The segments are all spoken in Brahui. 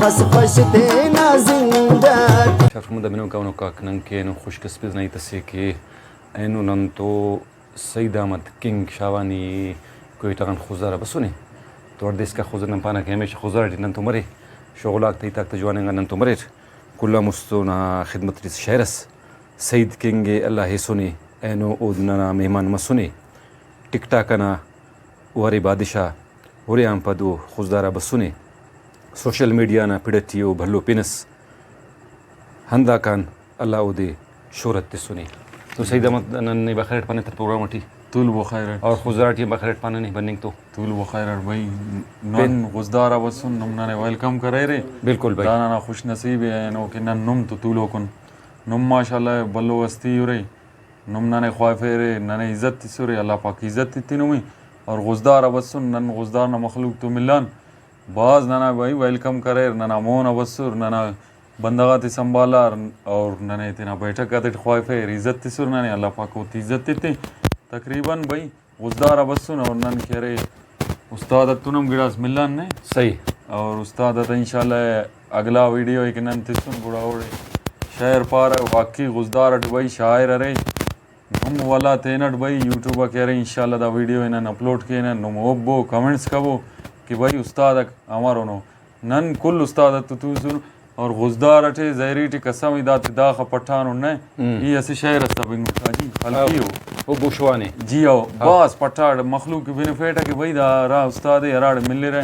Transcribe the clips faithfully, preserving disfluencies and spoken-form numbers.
اس بش تینا زند اٹ۔ شرفمند آ بنوکا ونوکاک، نن کہ اینو خوش قسمتی نا ہیت اسے کہ اینو نن تو سعید احمد کنگ شاہوانی کوئٹہ غان خضدار آ بسنے۔ تو ہڑدے اسکا خضدار نن پانہ کہ ہمیشہ خضدار ٹی نن تو مرے، شغل آک تہ ہیت آک تہ جوان انگا نن تو مریر۔ کل آن مست اونا خدمت ٹی شئیر اس سعید کنگ ءِ اللہ ایسنے، اینو اود ننا مہمان مسنے۔ ٹک ٹاک ئنا او ارے بادشاہ، ہُرے آن پد او خضدار آ بسنے۔ سوشل میڈیا نا پڑ ئٹی او بھلو پن ئس، ہنداکان اللہ اودے شہرت تسنے۔ تو سعید احمد، نن نے بخیر اٹ پانہ تہ پروگرام ٹی۔ تولو بخیر اٹ۔ اور خضدار ٹی ہم بخیر اٹ پانہ نے بننگ تو۔ تولو بخیر اٹ بھائی، نن خضدار آ بسن، نم ننے ویلکم کریرے۔ بالکل بھائی۔ دا ننا خوش نصیبی ءِ اینو کہ نن نم تو تولوکن۔ نم ماشاءاللہ بھلو ہستی ارے، نم ننے خواہفیرے، ننے عزت تسرے، اللہ پاک عزت ایتے نمے۔ اور خضدار آ بسن، نن خضدار نا مخلوق تو ملان، بھاز ننا بھائی ویلکم کریر، ننا مون آ بسر، ننا بندغ آتے سنبھالار اور ننے تینا بیٹھک آتیٹ خواہفیر، عزت تسر ننے، اللہ پاک اوتے عزت ایتے۔ تقریباً بھائی، خضدار آ بسن اور نن کہ ارے استاد اتون ہم گڑاس ملان نے۔ صحیح۔ اور استاد آتا انشاءاللہ اگلا ویڈیو ءِ کہ نن تسن گڑا اوڑے شئیر پارہ، واقعی خضدار اٹ بھائی شاعر ارے۔ نم ولا تینٹ بھائی یوٹیوب آ کہ ارے انشاءاللہ دا ویڈیو ءِ نن اپلوڈ کینہ، نم ہوبو کمنٹس کبو کہ بھائی استاد آک امرونو۔ نن کل استاد اتو توسن اور خضدار اٹے، ظاہری ٹی قسم ای داتے داخہ پٹھانن نہ، ہم۔ ای اسہ شئیر اس تا بنگٹا جی، خلقی او۔ او بوشوانے۔ جی او، ہاں۔ بھاز پٹھاٹ مخلوق کہ بنفیٹہ کہ بھئی دا ہرا استاد ءِ ہراڑے ملرہ،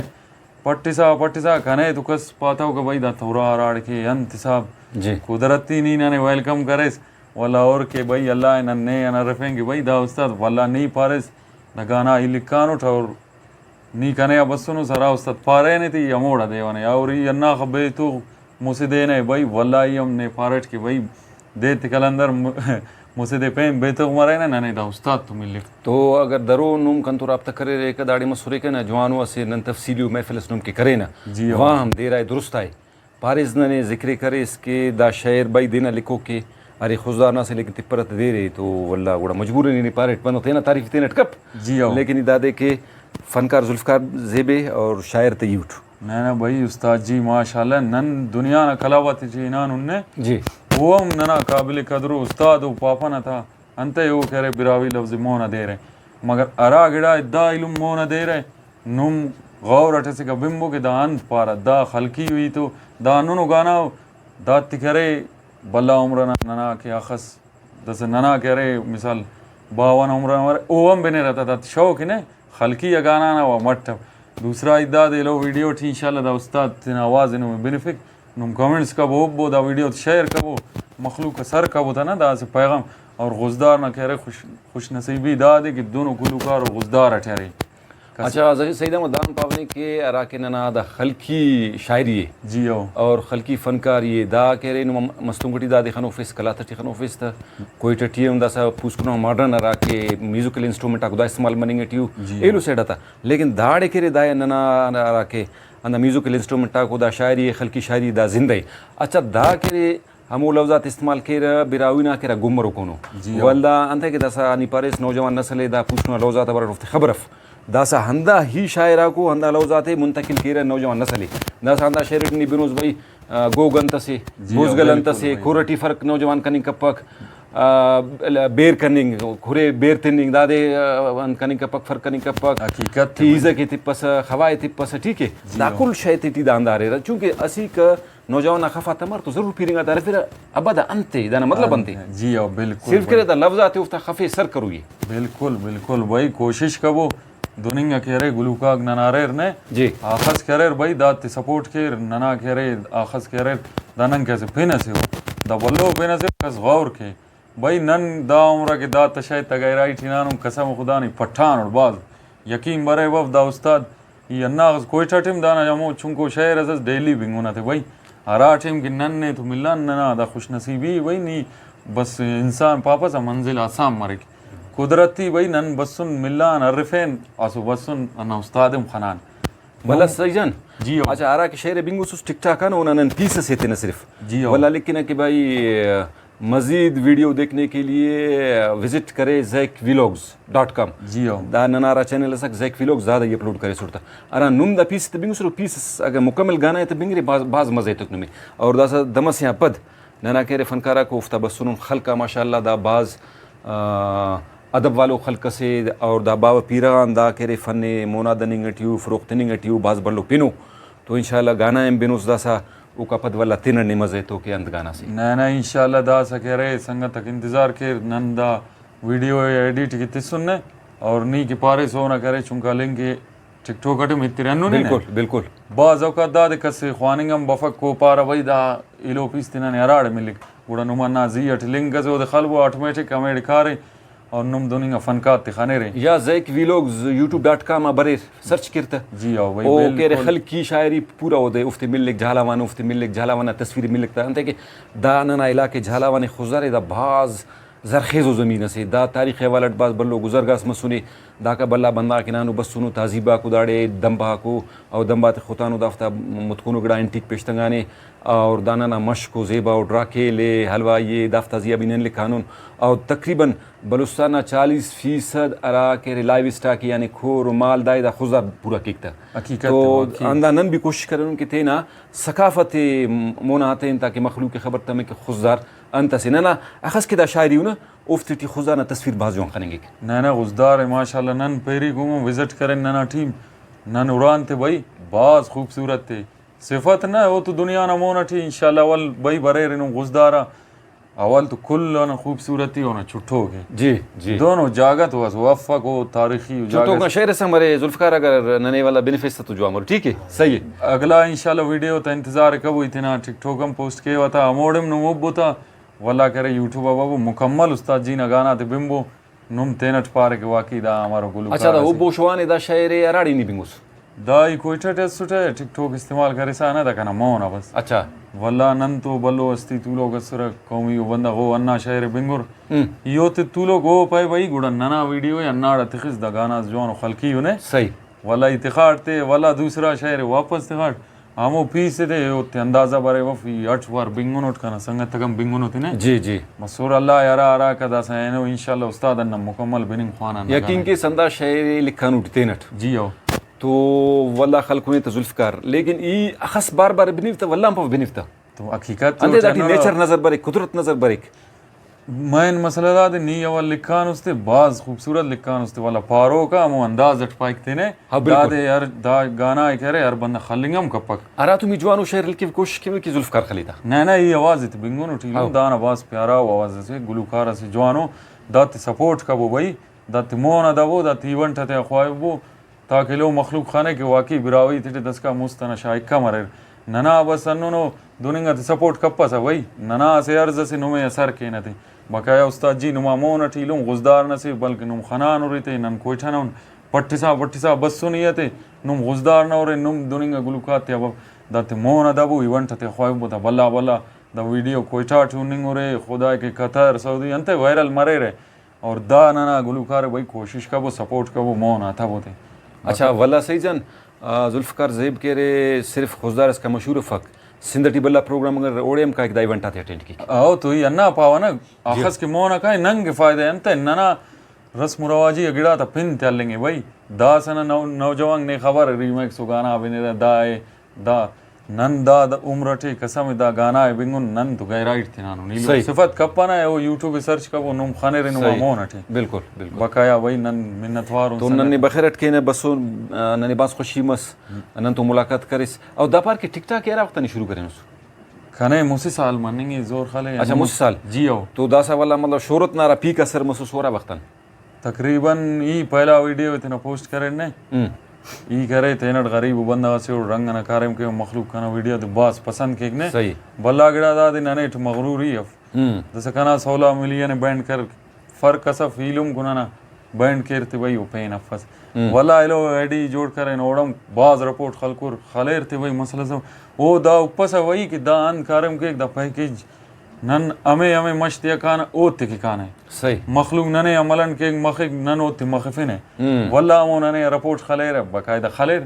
پٹسا پٹسا کنے تو کس پاتو کہ بھئی دا تورا ہراڑے کہ انت حساب۔ جی۔ قدرتی نی ننے ویلکم کریس، ولا اور کہ بھئی اللہ ءِ نن نے ان ارفین کہ بھئی دا استاد ولا نی پاریس، دا گانا ای لکھانٹ اور نی کنے آ بسنس، ہرا استاد پارینے تے ای ہموڑا دیونے، اور ای ہنداخہ بے تغ مسہ دے نہ بھئی، واللہ ای ہم نے پاریٹ کہ بھئی دے تے قلندر م-، مسہ دے پین بے تغ مرینہ، ننے دا استاد تو ملک۔ تو اگر درو نم کنتو رابطہ کریرے کہ داڑے مسرے کنا جوانو اسہ نن تفصیلی و محفل اس نم کہ کرینہ۔ جی ہاں۔ واہم دے رائے درست آئے۔ پاریس ننے ذکر ءِ کریس کہ دا شئیر بھئی دے نا لکھوک ءِ، ارے خضدار نا اسہ لیکن تپرہ تہ دیر ءِ تو واللہ گڑا مجبور ءِ نی پاریٹ بندغ تینا تعریف تینٹ کپ۔ جی ہو۔ لیکن ای دادے کہ فنکار ذوالفقار زیبے اور شاعر طیب اٹ۔ نہ نہ بھئی استاد جی ماشاءاللہ، نن دنیا نا کلہو آتے ٹی ہنانن نے۔ جی۔ او ہم ننا قابل قدر استاد و پاپہ نا تا انتئے او کہ ارے براہوئی لفظ مون آ دیرہ، مگر ہرا گڑا دا علم مون آ دیرہ، نم غور اٹ اسکا بنبو کہ دا انت پارہ، دا خلقی ءُ ہیت ءُ، دا ہندنو گانا ءُ، داتے کہ ارے بھلا عمر ئنا ننا کہ اخس داسہ ننا کہ ارے مثال باوہ نا عمر ئنا مرے، او ہم بنرہ تا، داتے شوق نے خلقی آ گانا نا وا مٹ اف۔ دوسرا ہیت دادے ایلو ویڈیو ٹی انشاءاللہ دا استاد تینا آواز ئے نمے بنفک۔ نم کمنٹس کبو، ہبو، دا ویڈیو تے شیئر کبو، مخلوق آ سر کبو تا نا دا اسہ پیغام۔ اور غزدار نا کہ ارے خوش، خوش نصیبی دادے کہ دنو گلوکار و غزدار اٹی ارے۔ کس- اچھا، ظہیر سعید احمد دا ہم پاوہ نے کہ ہرا کہ ننا دا خلقی شاعری ءِ جی ہو۔ اور خلقی فنکاری ءِ، دا کہ ارے نم مستونگ ٹی دادے خنوفیس، قلات ٹی خنوفیس تہ، کوئٹہ ٹی ہم داسہ پوسکنو ماڈرن ہرا کہ میوزیکل انسٹرومنٹ آکو دا استعمال مننگ ٹی ءُ جی ہو۔ ایلو سائیڈ آتا۔ لیکن داڑے کہ ارے دا ننا ہرا کہ ہندا میوزیکل انسٹرومنٹ آکو دا شاعری ءِ، خلقی شاعری دا زندہ ءِ۔ اچھا، دا کہ ارے ہمو لوز آتے استعمال کیرہ براہوئی نا کہ ارا گم مروکونو۔ جی ہو۔ ولدا انتئے کہ داسہ نی پاریس نوجوان نسل ءِ دا پوسکنو لوز آتا بارٹ اوفتے خبر اف۔ داسہ ہندا ہی شاعر آکو ہندا لوز آتے منتقل کیرہ نوجوان نسل ءِ۔ داسہ ہندا شعر ٹی نی بنوس بھئی، آ، گوگ انت اسے، جی ہو، بوزگل انت بالکل اسے، بھائی۔ کھر ٹی فرق نوجوان کننگ کپک، آ، بیر کننگ، کھرے بیر تننگ، دادے، آ، انت کننگ کپک، فرق کننگ کپک۔ حقیقت ٹی۔ تیزہ کہ تپسہ، خوا ئے تپسہ، ٹھیک ہے؟ جی دا ہو۔ کل شے تیٹی دا ہندا ریرہ، چونکہ اسیکہ نوجوان نا خف آ تمر تو ضرور پیرنگ آتے ہرفرہ، ابا دا انت ءِ، دانا مطلب انت ءِ؟ جی ہو، بالکل، صرف کہ ارے بالکل۔ دا لوز آتے اوفتا خف ءِ سر کروئی ءِ۔ بالکل، بالکل بھائی، کوشش کبو، دننگ آ کہ ارے گلوکار آک ننا اریر نے، جی۔ آخس کہ اریر بھائی، داتے سپورٹ کیر، ننا کہ ارے آخس کہ اریر، دا نن کہ اسہ پن اسے ءُ، دا بھلو پن اسے، کس غور کے۔ بھئی نن دا عمر آ کہ دا تشہ ءِ تا گہرائی ٹی ہنانن، قسم خدا نی پٹھانٹ بھاز یقین بریوہ دا استاد۔ ای ہنداخس کوئٹہ ٹی ہم دانا ہمو چنکو شعر اس اس ڈیلی بنگنہ تے بھئی، ہرا ٹائم کہ نن نے تو ملان، ننا دا خوش نصیبی ءِ بھئی، نی بس انسان پاپسہ منزل آسان مریک۔ قدرتی بھئی نن بسن ملان ہرفین، اسو بسن ہندا استاد ہم خنان۔ ولدا سعید جان، جی ہو۔ اچھا، ہرا کہ شعر ءِ بنگوسس ٹک ٹاک آن، اونا نن پیس ئسے تینا صرف۔ جی ہو۔ ولدا لکھنہ کہ بھئی، مزید ویڈیو دیکھنے کے لیے وزٹ کرے زیک ویلوگز ڈاٹ کام۔ جی ہو۔ دا ننا ہرا چینل ئسک زیک ویلوگز، دادے ای اپلوڈ کریسٹ تہ۔ ہرا نم دا پیس تے بنگسر، او پیس اگہ مکمل گانا تے بنگرے، بھاز، بھاز مزہ ایتک نمے۔ اور داسہ دمسے آن پد ننا کہ ارے فنکار آک اوفتا بسنن، خلق آ ماشاءاللہ دا بھاز، آ، ادب والو خلق اسے، اور دا باوہ پیرہ غان دا کہ ارے فن ءِ مونا دننگ ٹی او، فروغ تننگ ٹی او، بھاز بھلو پن او۔ تو انشاءاللہ گانا ہم بنوس داسہ، اوکا پد ولدا تینٹ نے مزہ ایتو کہ انت گانا سے۔ نہ نہ، انشاءاللہ داسہ کہ ارے، سنگت آک انتظار کیر، نن دا ویڈیو ءِ ایڈٹ کہ تسن نے، اور نی کہ پاریس اونا کرے چنکا لنک ٹک ٹاک اٹ ہم ایترے ہندن ہی نہ۔ بالکل، بالکل۔ بعض اوقات دادے کس خواننگ ہم بفک، او پارہ بھئی دا ایلو پیس تینا نے ہراڑے ملک، گڑا نم ہندا زی اٹ لنک ئسے اودے خلبو، آٹومیٹک ہمیڑے کارے اور نم دن انگا فنکار تے خنرے۔ یا زیک ویلوگز یوٹیوب ڈاٹ کام آ بریر، سرچ کر تہ۔ جی ہاں بھئی، او کہ ارے بالکل۔ خلقی شاعری پورا اودے اوفتے ملک، جھالاوان اوفتے ملک، جھالاوان نا تصویر ملک تہ، انتئے کہ دا ننا علاقہ جھالاوان خضدار ءِ، دا بھاز زرخیزو زمین اسے، دا تاریخ حوالہ اٹ بھاز بھلو گزرگاس مسنے۔ داکا بھلا بندغ آک ہنانو بسنو، تہذیب آکو داڑے دمب آکو، او دمب آتے ختانو، دافتا متکنو گڑا انٹیک پیشتنگانے، اور دا ننا مشک و زیبا و ڈراکیل ءِ، حلوائی ءِ، دافتا زیہا بھی نن لکھانن۔ اور تقریباً بلوچستان نا چالیس فیصد ہرا کہ ارے لائیو اسٹاک یعنی کھور و مال دائے دا خضدار پورا کیک تہ۔ حقیقت تو واقعی۔ ہندا نن بھی کوشش کرینن کہ تینا ثقافت ءِ مونا ہتین تاکہ مخلوق ءِ خبر تمے کہ خضدار انت اسے۔ ننا اخس کہ دا شاعری انہ، اوفتے ٹی خضدار نا تصویر بھاز جوان خننگک۔ نہ نہ، خضدار ءِ ماشاءاللہ نن پیری گومو وزٹ کرین ننا ٹیم، نن ہران تے بھئی بھاز خوبصورت تے۔ صفت نہ، او تو دنیا نا مون ٹی انشاءاللہ اول بھئی بریرے نم خضدار آ، اول تو کل اونا خوبصورتی اونا چٹوک ءِ۔ جی، جی۔ دونو جاگہ تو اسہ افک، او تاریخی چٹوک جاگہ نا اس۔ شعر اس ہم ارے ذوالفقار، اگر ننے ولدا بنفیس تہ تو جوان مرو، ٹھیک ءِ؟ صحیح ءِ۔ اگلا انشاءاللہ ویڈیو تا انتظار کبو، ای تینا ٹک ٹاک ہم پوسٹ کیوہ تا، ہموڑے ہم نم ہبو تا، ولدا کرے یوٹیوب آ بابو مکمل استاد جی نا گانا تے بنبو، نم تینٹ پارے کہ واقعی دا امر گلوکار اچھا، دا اسے۔ ہبو شوان ءِ دا شعر ءِ ہراڑے نی بنگس؟ دا ای کوئٹہ ٹی اسٹہ، ٹک ٹاک استعمال کرسا نہ، دا کنا مون آ بس۔ اچھا۔ ولدا نن تو بھلو ہستی تولوک اسرہ، قومی او بندغ او ہندا شعر ءِ بنگر۔ ہم۔ ای اوتے تولوک او پائے بھئی گڑا ننا ویڈیو ءِ ہنداڑا تخس، دا گانا اس جوانو خلقی انے۔ صحیح۔ ولدا ای تخاٹ تے، ولدا دوسرا شعر ءِ واپس تخاٹ۔ ہمو پیس تے اوتے اندازہ بریوہ، ای اٹ وار بنگنٹ، کنا سنگت اک ہم بنگنو تینے۔ جی، جی۔ مسر اللہ ءِ ہرا ہراکا داسہ اینو انشاءاللہ استاد ہندا مکمل بننگ خوانان یقین نگانے۔ کیس ہندا شعر ءِ لکھانٹ تینٹ۔ جی ہو۔ تو ولدا خلکنے تہ ذوالفقار، لیکن ای اخس بار بار بنیو تہ ولدا ہم پاو بنیو تہ۔ تو حقیقت انتئے تو داٹی چینل نیچر نظر بریک، قدرت نظر بریک۔ مین مسئلہ دادے، نی اول لکھانس تے، بھاز خوبصورت لکھانس تے، ولدا پاروک آ ہمو انداز اٹ پائک تینے۔ ہاں، بالکل۔ دادے ہر دا گانا ءِ کہ ارے ہر بندغ خلنگ ہم کپک۔ ہراتم ای جوانو شعر لکھوے، کوشش کیوے کہ ذوالفقار خلیتا۔ نہ نہ، ای آواز تے بنگنو ٹی ہاں۔ دانا بھاز پیارا آواز اسے، گلوکار اسے جوانو، داتے سپورٹ کبو بھئی، داتے مون آ دبو، داتے ایونٹ آتیا خواہبو۔ تاکہ ایلو مخلوق خنے کہ واقعی براہوئی تیٹی داسکان مست ئنا شائقہ مریر۔ ننا بس ہندنو دن انگا تے سپورٹ کپسہ بھئی، ننا اسہ عرض اسے نمے آ سر کینہ تے۔ بقایا استاد جی نما مون ٹی ایلم غزدار نہ سے، بلکہ نم خنانرے تے، نن کوئٹہ نا ان، پٹسا پٹسا بسنے ای تے، نم غزدار نہ ارے، نم دن انگا گلوکار تیا بف۔ داتے مون آ دبو، ایونٹ آتیا خواہبو تا بھلا بھلا دا ویڈیو کوئٹہ ٹی ہننگرے، خدائے کہ قطر، سعودی انتئے وائرل مریرہ۔ اور دا ننا گلوکار ءِ بھئی کوشش کبو، سپورٹ کبو، مون آ تبو تے۔ اچھا، ولدا سعید جان، آ، ذوالفقار زیب کہ ارے صرف خضدار اسکان مشہور افک، سندھ ٹی بھلا پروگرام اگر اوڑے ہم کائک دا ایونٹ آتے اٹینڈ کیک۔ او تو ای ہندا پاوہ نا، جی۔ اخس کہ مون آ کائے نن کہ فائدہ انت ءِ، ننا رسم و رواجی آ گڑا تا پن تے ہلنگے بھئی۔ داسہ نا نو-، نوجوان نے خبر ریمیکس و گانا بنرہ دا ءِ، دا نن دا، دا عمر ٹی قسم ءِ دا گانا ءِ بنگن، نن تو گہرائی ٹی تنانن۔ ایلم صحیح۔ صفت کپنہ، او یوٹیوب ءِ سرچ کبو، نم خنرے نما صحیح۔ مون ٹی۔ بالکل، بالکل۔ بقایا بھئی نن منت وار ان تو سنگت۔ ننے بخیر اٹ کینہ بسون، آ، ننے بھاز خوشی مس، نن تو ملاقات کریس۔ او دا پار کہ ٹک ٹاک ءِ ہرا وخت آ نی شروع کرینس؟ کنے مسہ سال مننگ ءِ زور خلے۔ اچھا، مسہ سال؟ جی ہو۔ تو داسہ ولدا مطلب شہرت نا ہرا پیک آ سر مسس ہرا وخت آن؟ تقریباً ای پہلا ویڈیو ءِ تینا پوسٹ کرین نے۔ ہم۔ ای کرے تینٹ غریب و بندغ اسے اوڑ رنگ ئنا کاریم کیوہ، مخلوق کنا ویڈیو تے بھاز پسند کیک نے۔ صحیح۔ بھلا گڑا دادے ننے ٹی مغروری اف۔ ہم۔ داسہ کنا سولہ ملین ءِ بینڈ کر، فرق اس اف، ایلم کو ننا بینڈ کیر تے بھئی او پین افس۔ ہم۔ ولدا ایلو آئی ڈی جوڑ کرین، اوڑم بھاز رپورٹ خلکر، خلیر تے بھئی مسئلہ اس اف۔ او دا اپسہ بھئی کہ دا انت کاریم کیک، دا پیکیج نن ہمے ہمے مش تیا کانہ، اوتے کہ کانہ۔ صحیح۔ مخلوق ننے آ ملنڈ کیک مخک، نن اوتے مخفنہ۔ ہم۔ ولدا ہمو ننے آ رپورٹ خلیرہ، باقاعدہ خلیر۔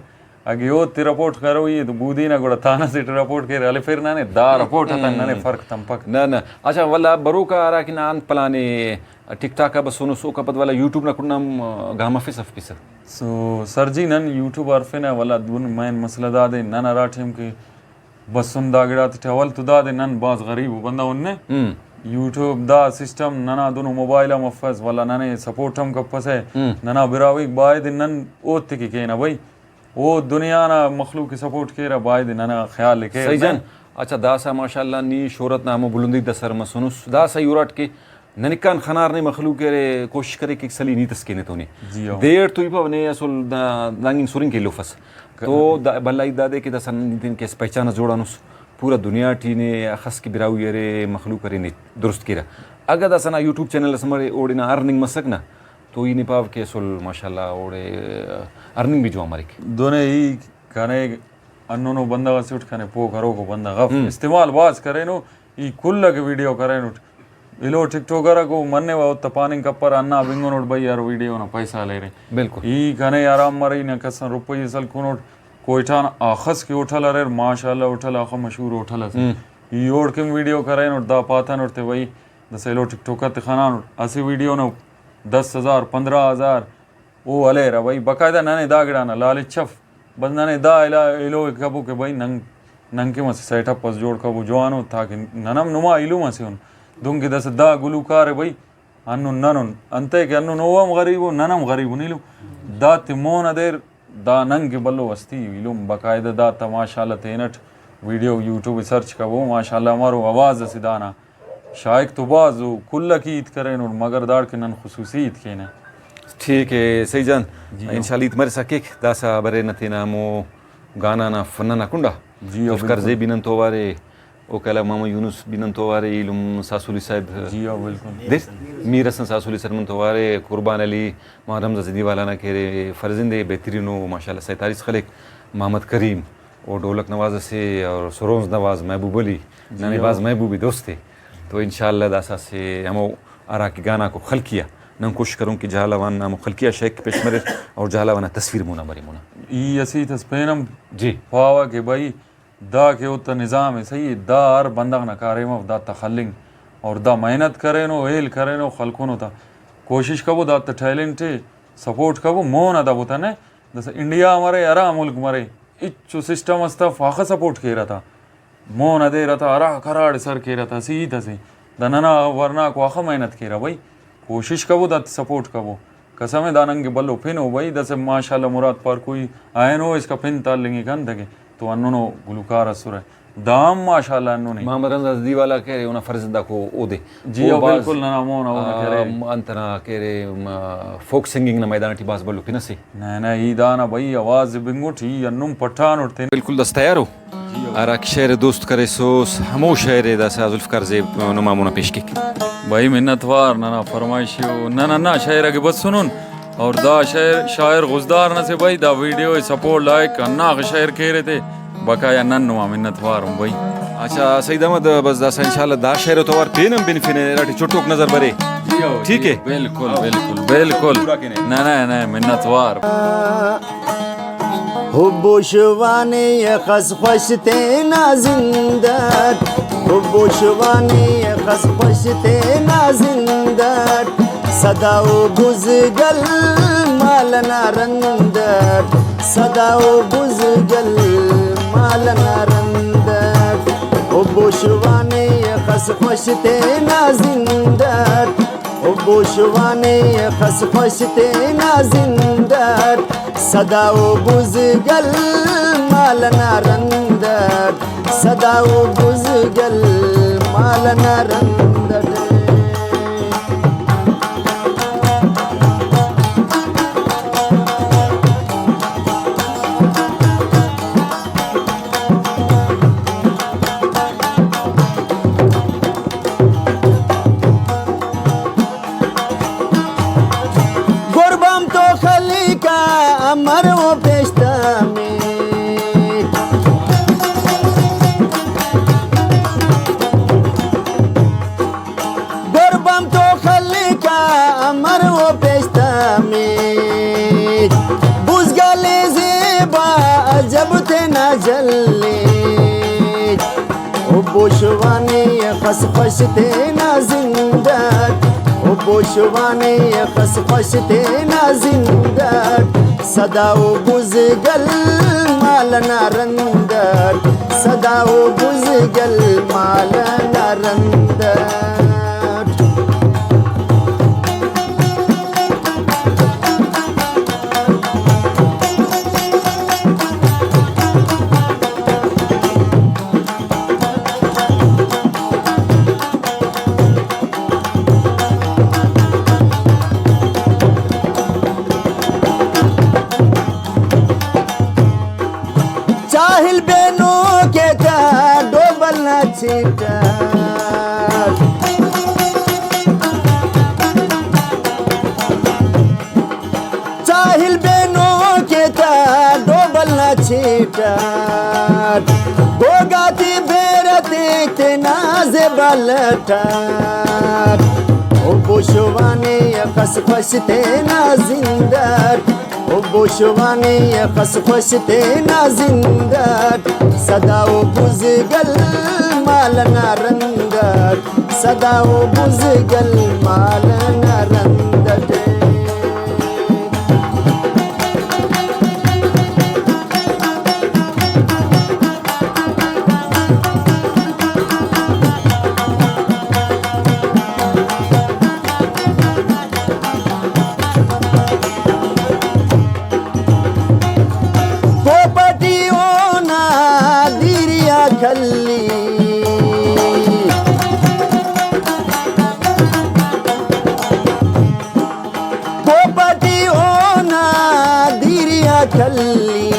اگہ اوتے رپورٹ کروئی ءِ تو بودی نا گڑا تانا سے ٹی رپورٹ کیر، ہلفر ننے دا رپورٹ آتان ننے فرق تمپک۔ نہ، نہ۔ اچھا، ولدا بروکا ہرا کہ نا انت پلانے ٹک ٹاک آ بسونس، اوکا پد ولدا یوٹیوب نا کنڈ ہم گام ہرفسہ ہرفپیسہ؟ سو سر جی، نن یوٹیوب آ ہرفنہ، ولدا دہن مین مسئلہ دادے، نن ہرا ٹائم کہ بسن دا گڑاتے ٹی اول تو دادے نن بھاز غریب ءُ بندغ ان نے۔ ہم۔ یوٹیوب دا سسٹم ننا دنو موبائل آ مفس، ولدا ننے سپورٹ ہم کپسہ۔ ہم۔ ننا براہوئیک بایدے نن اوتے کہ کینہ بھئی۔ او دنیا نا مخلوق ءِ سپورٹ کیرہ، بایدے ننا خیال ءِ کیر صحیح نہ۔ جان۔ اچھا، داسہ ماشاءاللہ نی شہرت نا ہمو بلندی تا سر مسونس، داسہ ای اراٹ کہ ننکان خنار نے مخلوق ارے، کوشش کرے کہ سلی ہیت اس کینہ تو نے۔ جی ہو۔ دے اٹ تو ای پاو نے اصل دا دانگ انگ سرنگ کہ ایلوفس۔ تو دا بھلا ہیت دادے کہ داسہ نن تین کہ اسہ پہچان اس جوڑانس، پورا دنیا ٹی نے اخس کہ براہوئی ارے، مخلوق ارے نے درست کیرہ۔ اگہ داسہ نا یوٹیوب چینل اس مرے، اوڑے نا ارننگ مسک نا، تو ای نے پاو کہ اصل ماشاءاللہ اوڑے ارننگ بھی جوان مریک۔ دنے ای کنے ہندنو بندغ اسے اٹ کنے پوہ کروکو بندغ اف، ہم۔ استعمال بھاز کرینو، ای کل اکہ ویڈیو کرینٹ۔ ایلو ٹک ٹاکر آکو منوہ، اوتا پاننگ کپرہ، ہندا بنگنٹ بھئی ہر ویڈیو نا پیسہ ہلیرے۔ بالکل۔ ای کنے آرام مرے، ای نا کس آن روپئی اس ہلکنٹ۔ کوئٹہ آن اخس کہ ہوٹل اریر، ماشاءاللہ ہوٹل آخہ مشہور ہوٹل اسے۔ ہم۔ ای اوڑکن ویڈیو کرینٹ، دا پاتنٹ تے بھئی داسہ ایلو ٹک ٹاکر تے خنانٹ، اسہ ویڈیو نا دس ہزار، پندرہ ہزار، او ہلیرہ بھئی، باقاعدہ ننے دا گڑا نا لالچ اف۔ بس ننے دا ایلا-، ایلو ءِ کبو کہ بھئی نن، نن کن اسہ سیٹ اپ اس جوڑ کبو جوانو، تاکہ نن ہم نما ایلم اسے ان۔ دنکہ داسہ دا گلوکار ءِ بھئی، ہندن نن ان۔ انتئے کہ ہندن او ہم غریب ءُ، نن ہم غریب ان ایلم۔ دا تے مون ادیر، دا نن کہ بھلو ہستی ایلم، باقاعدہ دا تا ماشاءاللہ تینٹ ویڈیو یوٹیوب سرچ کبو، ماشاءاللہ ہمارو آواز اسے دانا۔ شائق تو بھاز ءُ کل اکہ ہیت کرینٹ، مگر داڑکن نن خصوصی ہیت کینہ۔ ٹھیک ہے سعید جان، جی ہو۔ انشاءاللہ ہیت مرسا کیک، داسہ برینہ تینا ہمو گانا نا فن ئنا کنڈا۔ جی ہو، ذوالفقار بالکل۔ زیب بھی نن تو اوارے، اوکا علاوہ محمد یونس بھی نن تو اوارے، ایلم ساسولی صاحب۔ جی ہو، بالکل۔ دیر میر حسن ساسولی سر نن تو اوارے، قربان علی، محمد حمزہ زیدی والا نا کہ ارے فرزند ءِ بہترین ءُ ماشاءاللہ ستائش خلیک، محمد کریم، او ڈولک نواز اسے اور سرونز نواز محبوب علی، جی ننے ہو۔ بھاز محبوبی دوست ءِ۔ تو انشاءاللہ داسہ اسہ ہمو ہرا کہ گانا کو خلقی آ نن کوشش کرون کہ جہلاوان نا ہمو خلقی آ شیک پیش مریر اور جہلاوان نا تصویر مونا مرے مونا۔ ای اسہ ہیت اس پین ہم جی۔ پاوہ کہ بھئی دا کہ اوتا نظام ءِ صحیح ءِ، دا ہر بندغ نا کاریم اف دا تا خلنگ، اور دا محنت کرینو، ہیل کرینو، خلکنو تا۔ کوشش کبو دا تا ٹیلنٹ ءِ سپورٹ کبو، مون آ دا بتنے۔ داسہ انڈیا مرے، ہرا ملک مرے، ہچو سسٹم اس تا فاخہ سپورٹ کیرہ تا۔ مون ادیرہ تا، ہرا کراڑ سر کیرہ تا، اسہ ہیت اسے۔ دا ننا ورناک واخہ محنت کیرہ بھئی۔ کوشش کبو، داتے سپورٹ کبو۔ قسم ءِ دا نن کہ بھلو پن ءُ بھئی، داسہ ماشاءاللہ مراد پارکوئی اینو اسکا پن تالنگک انتکہ تو ہندنو گلوکار اسرہ۔ دا ہم ماشاءاللہ ہندن ءِ۔ محمد رمضان زدی والا کہ ارے اونا فرزند آکو اودے۔ جی او ہو، بھاز، بالکل ننا مون آ اونا کہ ارے۔ آم، انت ئنا کہ ارے، م، فوک سنگنگ نا میدان ٹی بھاز بھلو پن اسے۔ نہ نہ، ای دانا بھئی آواز بنگٹ، ای ہندن پٹھانٹ تینے۔ بالکل داسہ تیار ءُ؟ جی ہو۔ ہرا کہ شعر دوست کریسس، ہمو شعر ءِ داسہ ذوالفقار زیب نما مونا پیش کیک۔ بھئی منت وار، ننا فرمائشی ءُ، نن ہندا شعر اگہ بسنن، اور دا شاعر، شاعر غزدار نا سے بھئی، دا ویڈیو ءِ سپورٹ لائک، ہنداخہ شیئر کیرے تے، بقایا نن نما منت وار ان بھئی۔ اچھا سعید احمد، بس داسہ انشاءاللہ دا شعر ءِ تو اوار پین ہم بنفنہ، ہراٹی چٹوک نظر برے۔ جی ہو، ٹھیک جی، ہے؟ بالکل، بالکل، بالکل۔ پورا کینے۔ نہ، نہ، نہ، منت وار۔ حب و شوانے خس خوش تینا زندٹ، حب و شوانے خس خوش تینا زندٹ، صدا و بزگل مال ئنا رندٹ، صدا و بزگل مال ئنا رندٹ، حب و شوانے خس خوش تینا زندٹ۔ حب و شوانے خس خوش تینا زندٹ، صدا و بزگل مال ئنا رندٹ، صدا و بزگل مال ئنا رندٹ۔ قربان تو خلیکا امر و پیشتمے۔ او بوشوانے اخس خوش تینا زند اٹ، او بوشوانے اخس خوش تینا زند اٹ۔ سدا او بزگل مال ئنا رند اٹ، سدا او بزگل مال ئنا رند اٹ۔ چاہل بینو کے تا ڈوبل نا چیٹا۔ چاہل بینو کے تا ڈوبل نا چیٹاٹ، گوگا تے بیرہ تے تینا زیبا لٹاٹ۔ او بوشوانے اخس خوش تینا زنداٹ، او بوشوانے اخس خوش تینا زنداٹ۔ سدا او بزگل مال ئنا رنداٹ، سدا او بزگل مال ئنا رند اٹے۔ کوپہ ٹی اونا دیریا کھلی۔ کوپہ ٹی اونا دیریا کھلی۔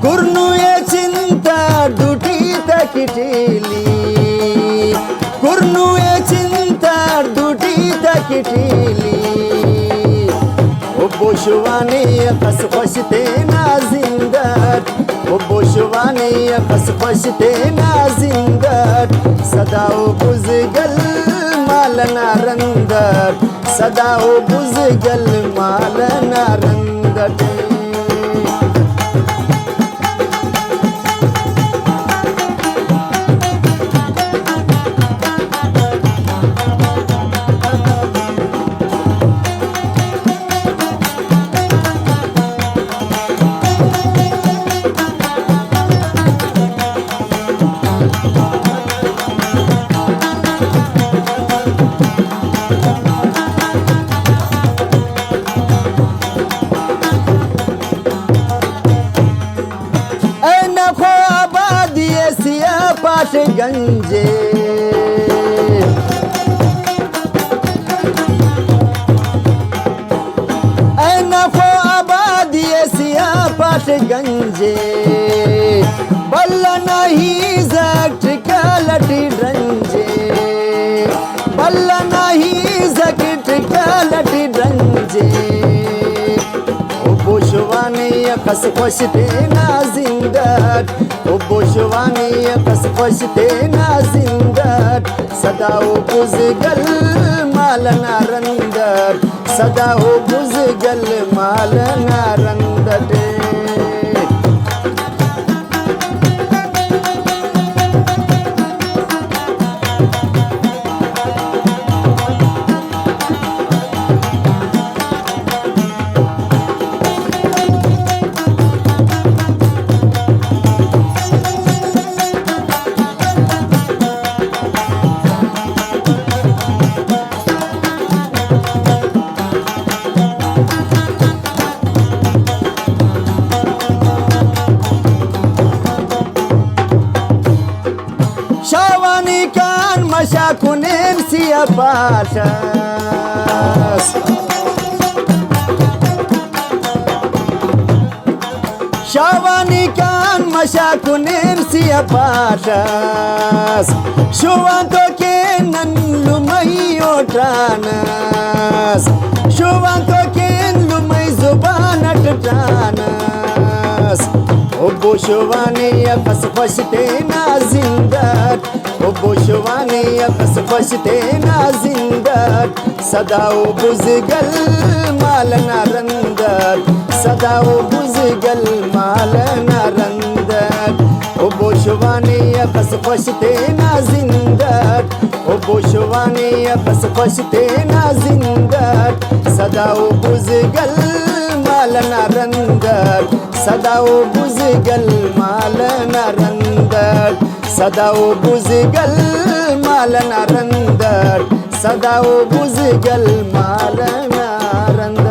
کرنو ءِ چنتا دوٹی تا کٹیلی۔ کرنو ءِ چنتا دوٹی تا کٹیلی۔ او بوشوانے اخس خوش تینا زنداٹ، او بوشوانے اخس خوش تینا زنداٹ۔ سدا او بزگل مال ئنا رنداٹ، سدا او بزگل مال ئنا رنداٹ۔ اینخو آبادی ءِ سیاہ پاٹ گنجے۔ اینخو آبادی ءِ سیاہ پاٹ گنجے۔ بھلا نا ہی زکٹ کالٹی ڈنجے۔ بھلا نا ہی زکٹ کالٹی ڈنجے۔ او بوشوانے اخس خوش تینا زنداٹ، او بوشوانے اخس خوش تینا زنداٹ۔ سدا او بزگل مال ئنا رنداٹ، سدا او بزگل مال ئنا رنداٹ۔ شاوانی کان مشا کنین سیا پاٹ اس۔ شاوانی کان مشا کنین سیا پاٹ اس۔ شوان تو کین نن لمئی اوٹان اس۔ شوان تو کین لمئی زبان اٹ ٹان اس۔ او بوشوانے اخس خوش تینا زنداٹ۔ او بوشوانے اخس خوش تینا زنداٹ۔ سدا او بزگل مال ئنا رنداٹ۔ سدا او بزگل مال ئنا رنداٹ۔ او بوشوانے اخس خوش تینا زندگ، او بوشوانے اخس خوش تینا زندگ، سدا او بزگل مال نا رندگ، سدا او بزگل مال نا رندگ، سدا او بزگل مال نا رندگ، سدا او بزگل مال نا رندگ۔